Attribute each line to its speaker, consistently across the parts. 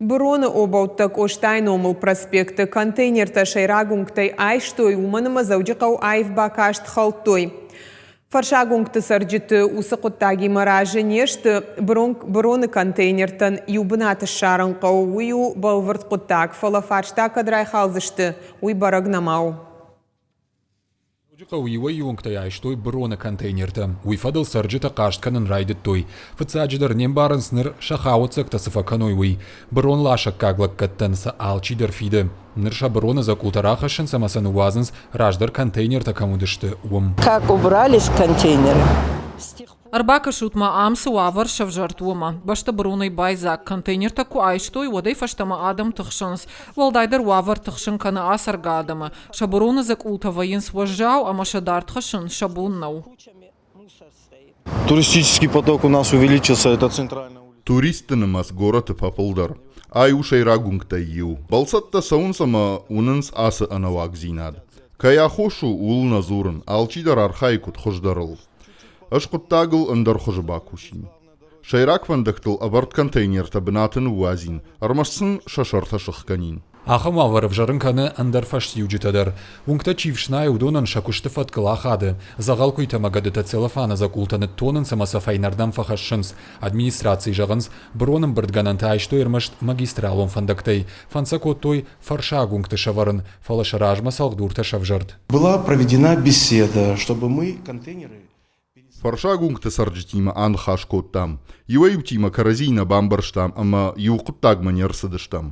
Speaker 1: Быроны обӕуттӕ Къостайы номыл проспекты контейнертӕ сӕйраг уынгтӕй айстой, уымӕн ӕмӕ Дзӕуджыхъӕуы аив бакаст хӕлдтой. Фӕрсаг уынгты цӕрджыты уыцы хъуыддагимӕ разы не сты. Быроны контейнертӕн иу бынат ссарын хъӕуы, уый у бӕлвырд хъуыддаг, фӕлӕ фарста кӕд райхалдзысты, уый бӕрӕг нӕма у.
Speaker 2: Дзӕуджыхъӕуы иуӕй-иу уынгтӕй айстой быроны контейнертӕ. Уый фӕдыл цӕрджытӕ хъаст кӕнын райдыдтой. Фыццаджыдӕр не мбарынц ныр сӕ хауӕццӕгтӕ цы фӕкӕной, уый. Бырон ласӕггаг лӕггӕдтӕн сӕ алчидӕр фиды. Ныр сӕ быроны дзӕкъултӕ рахӕссынц ӕмӕ сӕ ныууадзынц, раздӕр контейнертӕ кӕм уыдысты, уым.
Speaker 3: Как убрались контейнеры?
Speaker 4: Ӕрбакӕсут-ма, ам цы уавӕр сӕвзӕрд, уымӕ. Бӕстӕ быронӕй байдзаг, контейнертӕ куы айстой, уӕдӕй фӕстӕмӕ адӕм тыхсынц. Уӕлдайдӕр уавӕр тыхсын кӕны ацӕргӕ адӕмы. Сӕ быроны дзӕкъултӕ вӕййынц уӕззау ӕмӕ сӕ дард хӕссын сӕ бон нӕу.
Speaker 5: Туристический поток у нас увеличился, это центральная улица.
Speaker 6: Туристты нымӕц горӕты фӕфылдӕр. Ай у сӕйраг уынгтӕй иу. Бӕлцӕттӕ цӕуынц ӕмӕ уынынц ацы ӕнӕуагдзинад. Кӕй аххос у, ууыл нӕ дзурын, алчидӕр архайы куыд хуыздӕрыл. Ӕз хъуыддагыл ӕндӕр хуызы бакусин. Сӕйраг фӕндӕгтыл ӕвӕрд контейнертӕ бынаты ныууадзин, ӕрмӕст сын сӕ сӕртӕ сыхгӕнин.
Speaker 2: Ахӕм уавӕр ӕвзӕрын кӕны ӕндӕр фӕстиуджытӕ дӕр. Уынгтӕ чи фснайы, уыдонӕн сӕ куысты фӕткыл ахады. Дзӕгъӕл куыйтӕ ӕмӕ гӕдытӕ целлофаны дзӕкъултӕ ныттонынц ӕмӕ сӕ фӕйнӕрдӕм фӕхӕссынц. Администрацийы зӕгъынц, бырон ӕмбырдгӕнӕнтӕ айстой ӕрмӕст магистралон фӕндӕгтӕй. Фӕнд сӕ кодтой фӕрсаг уынгты сӕвӕрын, фӕлӕ сӕ размӕ цӕлхдуртӕ сӕвзӕрд.
Speaker 5: Была проведена беседа, чтобы мы контейнеры
Speaker 6: Фӕрсаг уынгты цӕрджытимӕ аныхас кодтам. Иуӕй-иутимӕ кӕрӕдзийы нӕ бамбӕрстам ӕмӕ иу хъуыддагмӕ не рцыдыстӕм.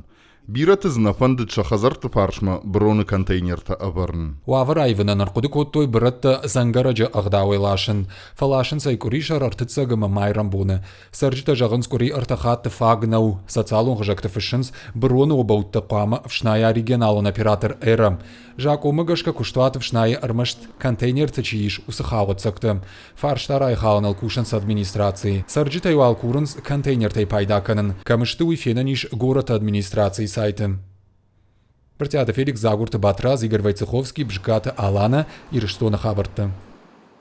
Speaker 6: Бирӕты дзы нӕ фӕндыд сӕ хӕдзӕртты фарсмӕ быроны контейнертӕ ӕвӕрын.
Speaker 2: Уавӕр аивынӕн ӕрхъуыды кодтой бырӕттӕ дзӕнгӕрӕджы ӕгъдауӕй ласын. Фӕласынц ӕй къуырисӕр ӕртыццӕг ӕмӕ майрӕмбоны. Цӕрджытӕ зӕгъынц, къуыри ӕртӕ хатты фаг нӕу. Социалон хызӕгты фыссынц, быроны обӕуттӕ хъуамӕ ӕфснайа регионалон оператор «Эра». Закъонмӕ гӕсгӕ куыстуат ӕфснайы ӕрмӕст контейнерты чи ис, уыцы хауӕццӕгты. Фарста райхалыныл кусынц администрацийы. Цӕрджытӕй уал курынц контейнертӕй пайда кӕнын. Кӕм сты, уый фенӕн ис горӕты администрацийы сайты. Брытъиаты Феликс, Дзагурты Батрадз, Игорь Войцеховский, Бжгаты Алана, Ирыстоны хабӕрттӕ.